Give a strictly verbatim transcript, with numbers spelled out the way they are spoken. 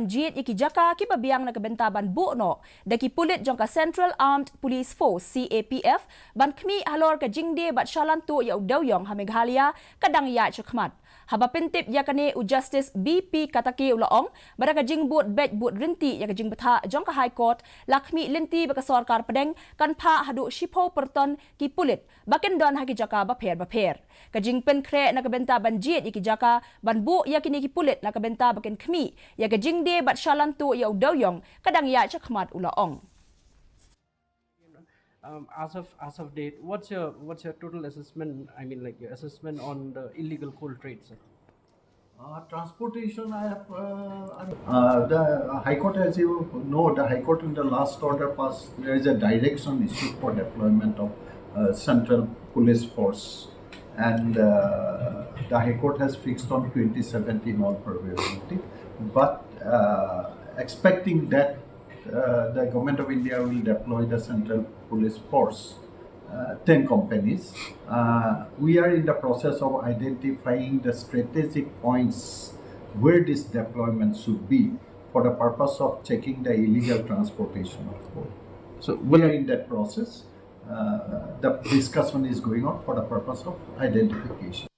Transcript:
Jied ïa ki jaka kiba biang na ka bynta ban buh noh da ki pulit jong ka Central Armed Police Force, C A P F, ban khmih halor ka jingdie bad shalan tuh ïa u dewiong ha Meghalaya ka dang ïaid shakhmat. Haba pyntip ïa kane, u Justice B P Katake u la ong ba da ka jingbud beit bud ryntih ïa ka jingbthah jong ka High Court, la khmih lynti ba ka sorkar pdeng kan phah haduh shiphew pyrton ki pulit ba kin don ha ki jaka bapher bapher. Ka jingpynkhreh na ka bynta ban jied ïa ki jaka ban buh ïa kine ki pulit na ka bynta ba kin khmih ïa ka jingdie bad shalan tuh ïa u dewiong ka dang ïaid shakhmat, u la ong. Um, as of as of date, what's your what's your total assessment? I mean, like, your assessment on the illegal coal trade, sir. Uh, transportation, I have. Uh, I'm- uh, the High Court, as you know, the High Court in the last order passed, there is a direction issued for deployment of uh, Central Police Force. And uh, the High Court has fixed on twenty seventeen all probability. But uh, expecting that uh, the Government of India will deploy the Central Police Force, uh, ten companies. Uh, we are in the process of identifying the strategic points where this deployment should be for the purpose of checking the illegal transportation of coal. So we are in that process. Uh, the discussion is going on for the purpose of identification.